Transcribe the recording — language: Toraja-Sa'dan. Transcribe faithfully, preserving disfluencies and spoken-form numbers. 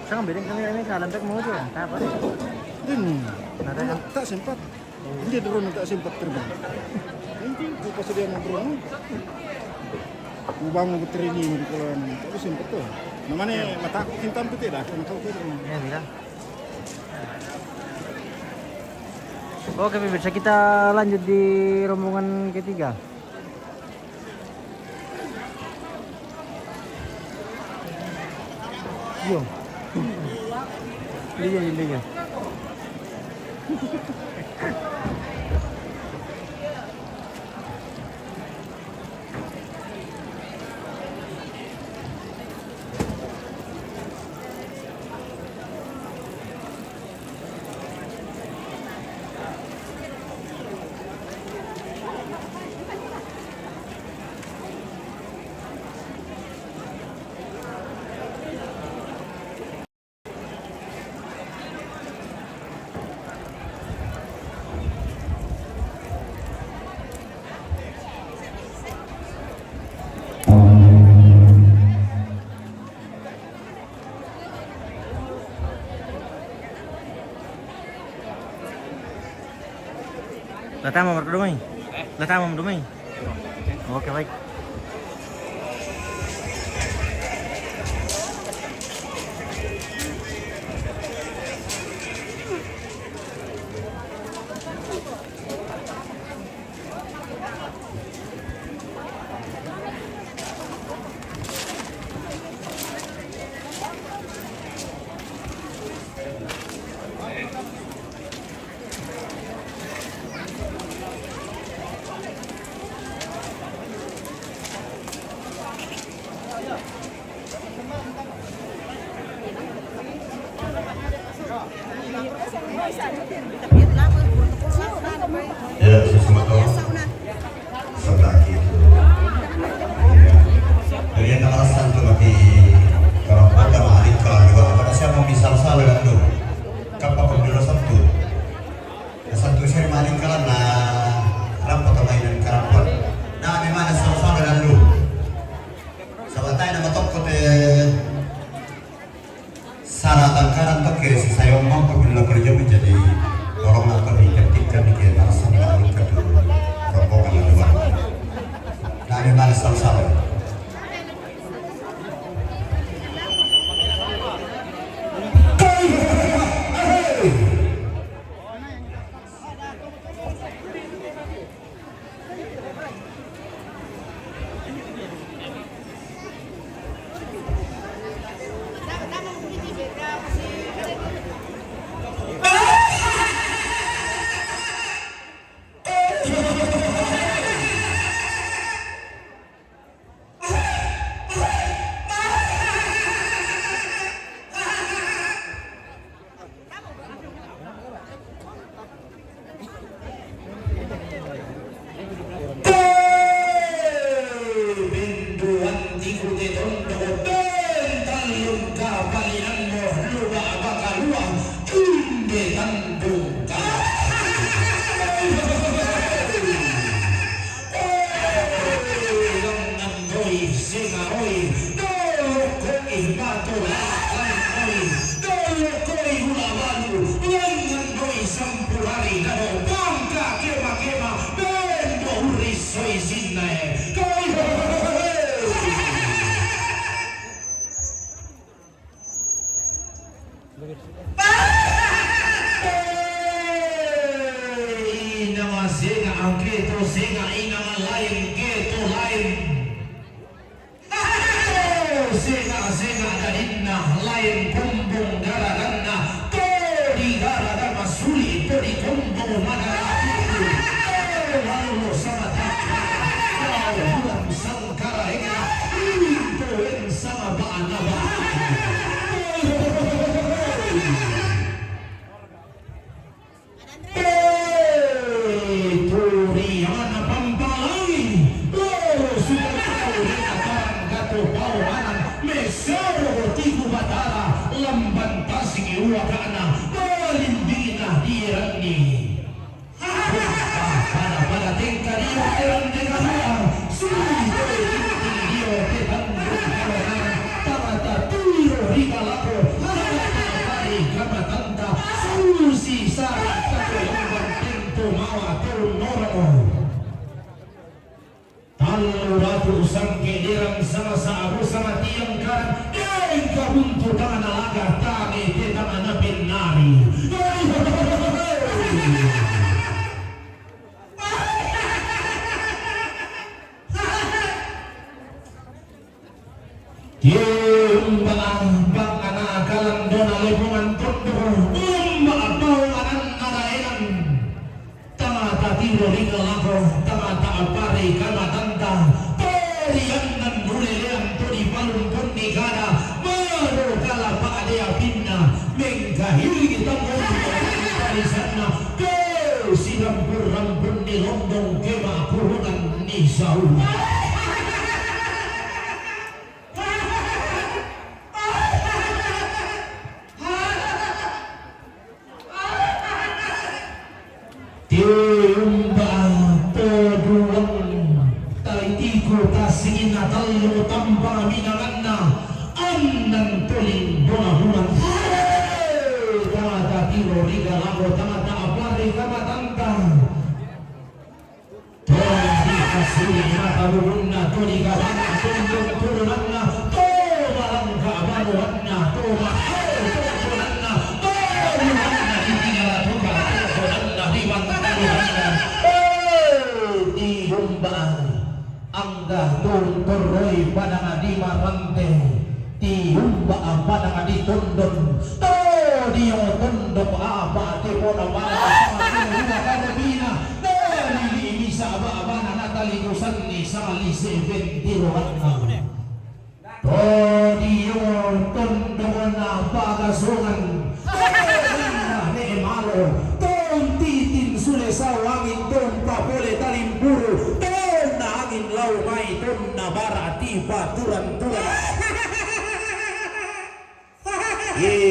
Kan beda kami, kami salam tak mau tu, tak apa. Ini. Nada yang tak sempat. Ini drone tak sempat terbang. Ini ku pasal dia nak drone. Ku bangun puteri ini, mau dikeluaran. Tak sempat tu. Namanya mata aku kintam tu tidak, kena kau tu. Ya, bilang. Oke, pemirsa, kita lanjut di rombongan ketiga. Iya. Iya, iya, iya. Lah tama, Marco Domay? Lah tama, Domay? Oke, baik. Ya, sesuatu. Sedang itu. Ya. Jadi, yang alasan tu lagi, kalau kau dah hari kalau juga, apa siapa misal salah dan tu. Kapag pag-dula Sabtu. Na Sabtu siya rin maling kalan na rampat ang mainan karapat. Na may mana sa usawa na lu. Sa batay na matokot, eh, saratan karan to kiri si sayong mo pag-dula kerja menjadi orang na to di ketik kan di kiri nasa ni kalu kadu. Rokok kan luar. Na may mana sa usawa. Binduan tiku te tondo, ben tallung kapalinan mo luba bakalua, inde tandung ka. Oi, lengan doi senga oi, dolo koi matolakan oi, dolo koi gula balu, lengan doi sampurari dado bangka kema-kema, bendo uri soi sinnae. Koi. Inama senga, keto senga, inama lain, keto lain. Senga, senga dadinna, lain kombong daradanna, to di darada masuli, to di kombong madara. To lalu sama takka, kau bulan sangkara eka, linto en sama bana ba. Eh, turiana pampalangi, loro sudah tahu dina tarang gato paomanan, mesero tiku batara, lamban tasik uwakana, balimbina diranni. Pada-pada tengka dio erang deka dua, suli doi tinting dio tetandung kawanan, tamata tiro rika lako, Kuntu tangana laga tane te tangana pennari. Ye umba bangana kalandona lepongan tondoko, umba bawangananna daenan. Tangata tiro ri kalako, tangata apare kamatanta, toriannan nulelean to dipalumpunni kada, maro kala pa'de apinna, mengkahilingi tammu parisanna, ke sirampun-rampunni londong ke makurunanni sau. Tiumba toduang taitiku tasinginna tallu tampa minanganna annan toling bona bulan. Tangata tiro ri kalako tangata apare kamatanta. Tong dikasuri mata bubunna, to dikabana tondong turunanna, to barangka banuanna, to mahal tongkonanna, to buanna ditingala toka tongkonanna di bangkaluanna. Eh, di domba angga tong torroi padanga di marante. Tiumba apanang ditondon, to dio tondok apa te pona mana sama tu dua karabina, nalili misa bana natalibusanni sali seven tiro ranna. To dio tondok na pagasongan. Tonna ne malo, tong titin sule sau angin, tong papole talimpuru, tonna angin lau mai, tonna bara tipa turang-turang. Ye